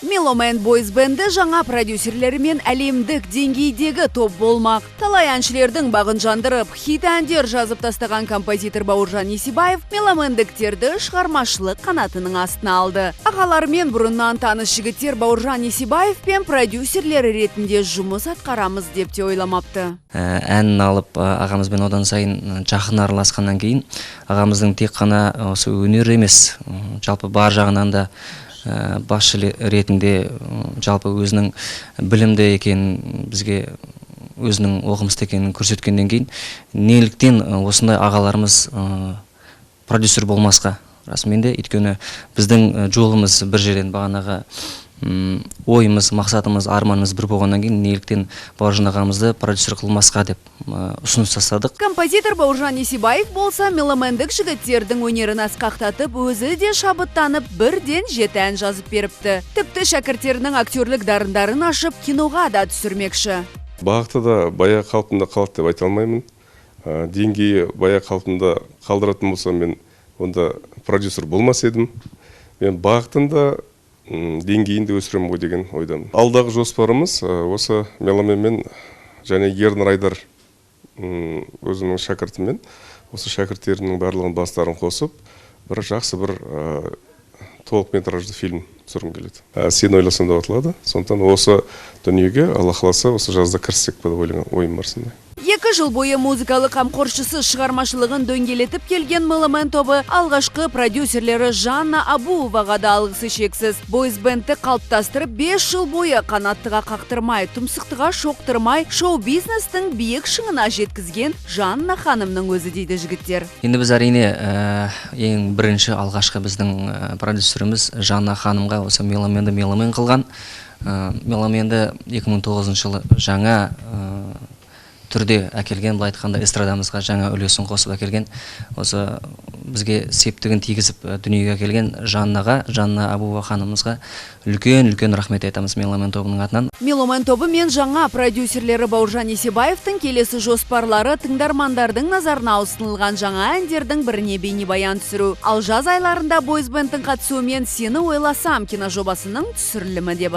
Меломен Бойз бенді жаңа продюсерлерімен әлемдік деңгейдегі топ болмақ. Талай әншілердің бағын жандырып, хит әндер жазып тастаған композитор Бауыржан Есебаев меломендіктерді шығармашылық қанатының астына алды. Ағаларымен бұрыннан таныс жігіттер Бауыржан Есебаев пен продюсерлері ретінде жұмыс атқарамыз деп те ойламапты. Әнін алып, ағамызбен одан сайын жақын араласқаннан кейін ағамыздың тек қана осы өнер емес, жалпы бар жағынан да басшы ретінде, жалпы өзінің білімді екенін, бізге өзінің оқымысты екенін көрсеткеннен кейін неліктен осындай ағаларымыз продюсер болмасқа, расымен де, өйткені біздің жолымыз бір жерден, бағанағы ойымыз, мақсатымыз, арманымыз бір болғаннан кейін неліктен Бауыржан ағамызды продюсер қылмасқа деп ұсыныс тастадық. Композитор Бауыржан Есебаев болса, меломендік жігіттердің өнерін асқақтатып, өзі де шабыттанып, бірден 7 ән жазып беріпті. Тіпті шәкірттерінің актерлік дарындарын ашып, киноға да түсірмекші. Бағыты да баяғы қалпында қалады деп айта алмаймын. Деңгейі баяғы қалпында қалдыратын болсам, мен онда продюсер болмас едім. Мен бағытын да, деңгейін де өсіремін ғой деген ойдамын. Алдағы жоспарымыз осы меломенмен және Ернар Айдар, өзімнің шәкіртіммен, осы шәкірттерімнің барлығын бастарын қосып, бір жақсы бір толық метражды фильм түсіргім келеді. Сені ойласам деп аталады. Сондықтан осы дүниеге Алла қаласа осы жазда кіріссек пе деп ойлаған ойым бар сондай. 2 жыл бойы музыкалық қамқоршысы шығармашылығын дөңгелетіп келген Меломен тобы алғашқы продюсерлері Жанна Абуоваға да алғысы шексіз. Бойз бендті қалыптастырып 5 жыл бойы қанаттыға қақтырмай, тұмсықтыға шоқтырмай, шоу-бизнестің биік шыңына жеткізген Жанна ханымның өзі дейді жігіттер. Енді біз әрине, ең бірінші алғашқы біздің продюсеріміз Жанна ханымға осы Меломенді меломен қылған. Меломенді 2009 жылы жаңа түрде әкелген, былай айтқанда эстрадамызға жаңа үлесін қосып әкелген, осы бізге септігін тигізіп дүниеге әкелген Жаннаға, Жанна Абуова ханымызға үлкен-үлкен рахмет айтамыз Меломен тобының атынан. Меломен тобы мен жаңа продюсерлері Бауыржан Есебаевтың келесі жоспарлары тыңдармандардың назарына ұсынылған жаңа әндердің біріне бейнебаян түсіру. Ал жаз айларында Бойз бендтің қатысуымен Сені ойласам киножобасының түсірілімі де